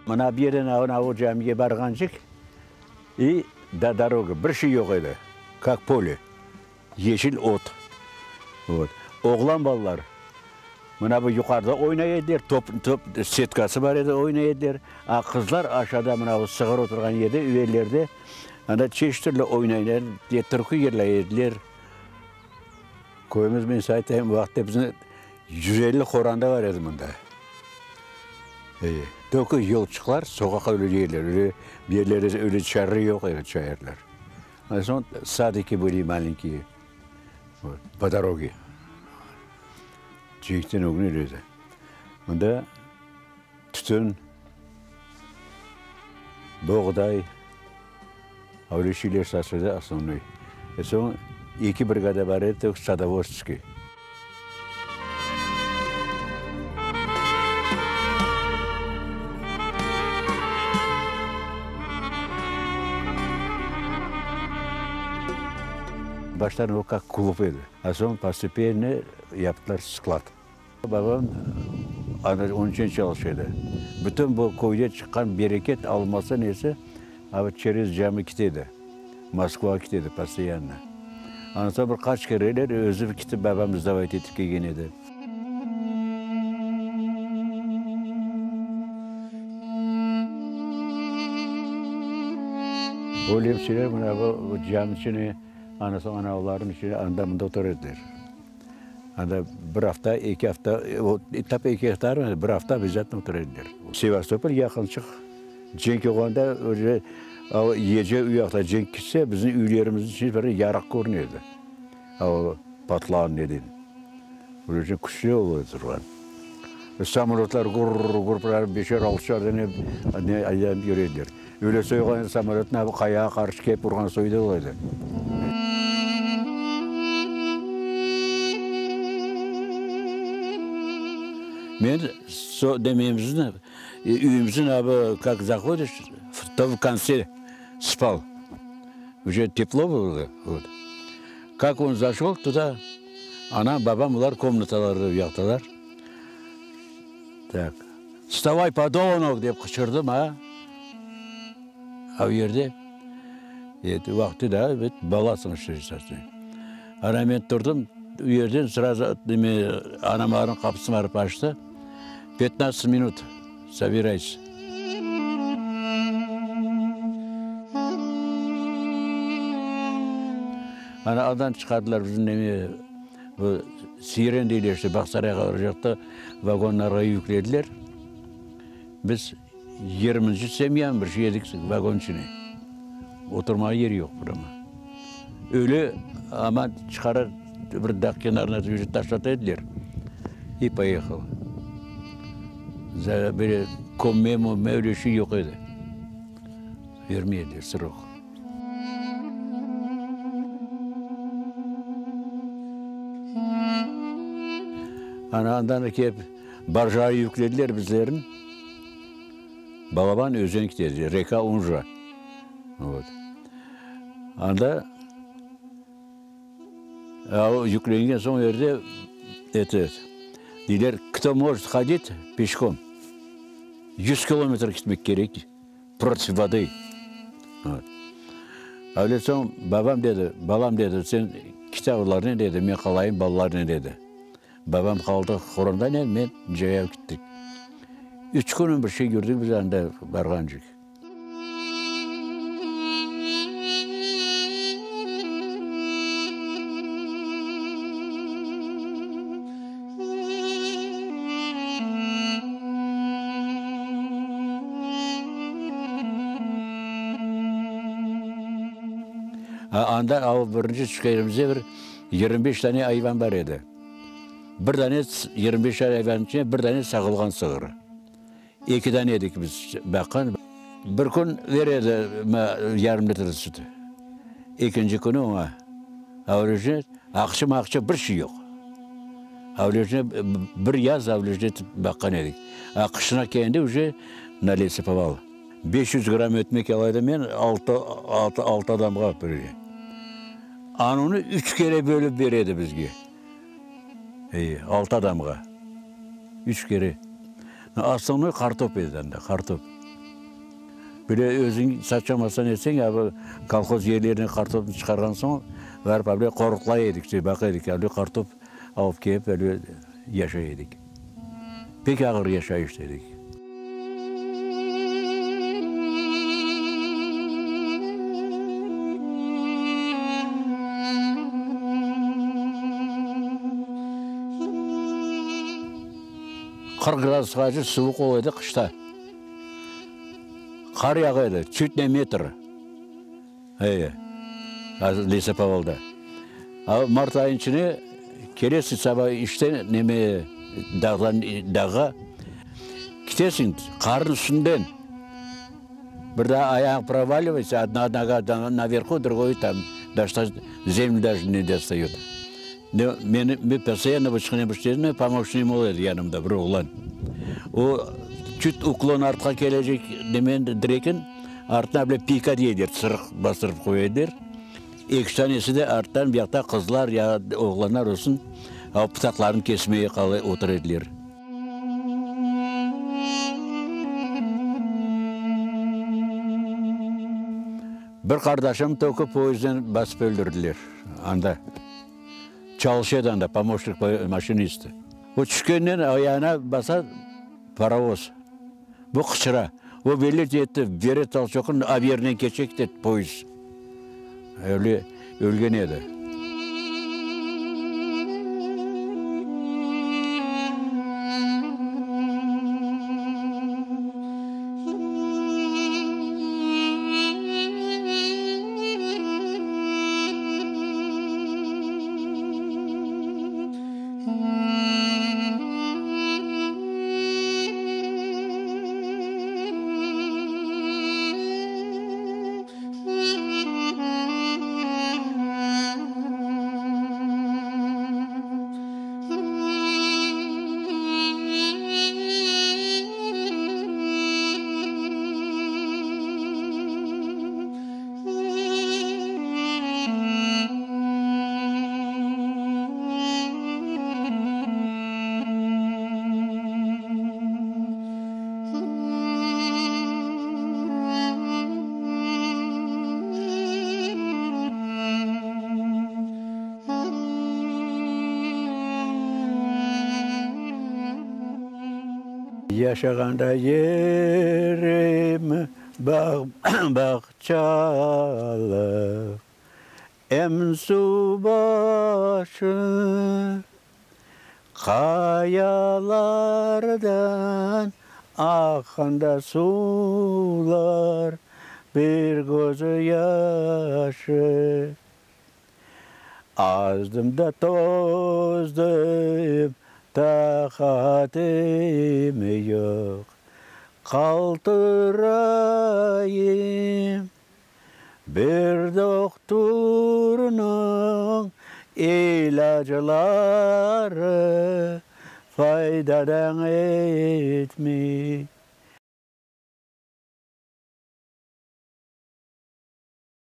Mına bu yerden ana o camige barğancıq i do doroga bir şey yoq edi, kak pole, yeşil ot. Vot. Oğlan balalar mına bu yuqarıda oynay ediler, top, top setkası bar edi, oynay ediler. A qızlar aşağıda mına bu sığır oturğan yerde, üvellerde, anda çeşit türlü oynay ediler, türkü yırlay ediler. Köyümiz, men size aytayım, o vaqıtta bizim 150 qoranda bar edi mında. Ey, tökü yolçıqlar soqaqqa öyle yerler, öyle yerlerde öyle çarı yoq edi, çayırlar. Ondan soñ sadiki bıli malenkiye, vot, po doroge. Cenkten ögüne öyle edi. Mında tütün, boğday, Öyle şeyler saçıldı osnovnoy. E soñ eki brigada bar edi, tek sadovodskiy. Baştan o kak klub edi, a soñ postepenno yaptılar sklad. Babam ana onıñ içün çalışa edi. Bütün bu köyde çıqqan bereket alması nesi, a çerez cami kite edi. Moskvağa kite edi postoyanno. Ondan soñ bir qaç kereler özü kitip babam sdavayt etip kelgen edi. Öyle mına bu cami içine, ondan soñ ana olarnıñ içine anda-mında otura ediler. Anda bir afta, eki afta, tap eki afta, bir afta obязательно otura ediler. Sevastopol yaqınçıq. Cenk olğanda öyle gece u yaqta cenk ketse, bizim üylerimizniñ içinde bir yarıq körüne edi. O patlağan neden. Öyle küçlü ola turğan. Samolötlar gurr-gurr beşer, altışar dane ne aylanıp yüre ediler. Öyle soyğan samolötnı qayağa qarşı kelip urğan soyu da ola edi. Men dememizni, üyümizniñ abi, kak zahodiş, to v kontse spal. Uje teplo bylo, vot. Kak on zaşol tuda, anam, babam olar komnatalarda uyaqtalar. Tak. Vstavay, podonok! dep qıçırdım, a? A yerde, et, vaqtı da, bet, balasıñ işte. Ana men turdım, u yerden srazu neme, anamlarnıñ qapısını barıp açtı. Petnadtsat minut, sobirayся. Ana andan çıqardılar bizni neme, bu Siren deyler işte, Bağsarayğa baracaqta vagonlarğa yüklediler. Biz yigirminci semya bir şey edik vagon içine. Oturmağa yer yoq prâmo. Öyle aman çıqara bir dağ kenarına taşlata ediler. İ poyehal. Böyle kömme mömme öyle şey yoq edi. Bermey ediler srok. Ana andan da kelip barjağa yüklediler bizlerni. Balaban özen ketedi, reka Unja. Vot. Anda yüklengen soñ yerde eto, deyler, kto может hodit peşkom, yüz kilometr ketmek kerek. Protiv vody. Öyle soñ babam dedi, balam dedi, sen kit olarnen dedi, men qalayım balalarnen dedi. Babam qaldı qorantanen, men cayav kittik. Üç kün bir şey yürdik biz anda barğancıq. Anda al birinci tüşkenimizde bir 25 tane ayvan bar edi. Bir dane 25 tane ayvannıñ içinde bir dane sağılğan sığır. Eki dane edik biz baqqan. Bir kün bere edi yarım litr süt. Ekinci künü oña avlejne aqça-maqça bir şey yoq. Avlejne bir yaz avlejne baqqan edik. A qışına kelgende uje nalesipoval. 500 gramm ötmek ala edim men altı, altı, altı adamğa bir. Anunı üç kere bölip bere edi bizge. Ey, altı adamğa. Üç kere. Osnovnoy qartop edi anda, qartop. Bile özüñ saçamasañ etseñ, a bu kolhoz yerlerine qartopnı çıqarğan soñ, barıp avle qoruqlay edik, şey, baqa edik, avle qartop alıp kelip, öyle yaşay edik. Pek ağır yaşayışta edik. 40 gradusqace suvuq ola edi qışta. Qar yağa edi, çüt ne metr. Eye, Lesopovalda. A mart ayınıñ içine kelesiñ saba işten, neme, dağdan, dağğa ketesiñ, qarnıñ üstünden. Bir daa ayağıñ provalivaysa, odna noga naverhu, drugoy tam, zemlü daje ne dostayot. Meni, men postoyanno bir pomoşnigim ola edi yanımda, bir oğlan. O, çüt uklon artqa kelecek demen eken, artına bile pika dey ediler, sırıq bastırıp qoya ediler. Eki tanesi de arttan bu yaqta qızlar ya oğlanlar olsun, pıtaqlarnı kesmege qala otura ediler. Bir qardaşım toku poyezdden basıp öldürdiler anda. Çalışa edi anda, pomoşnik maşinisti. O tüşkennen ayağına basa parovoz. Bu qıçıra. O belli etti, bere tolçoknıñ ab yerinen keçe kete poyezd. Öyle ölgen edi. Yaşağanda yerim bağ, bağçalıq, em suv başı, Qayalardan aqqanda suvlar, bir közü yaşı. Azdım da tozdım, taqatım yoq, qaltırayım. Bir doqturnıñ ilâcları faydadan etmey.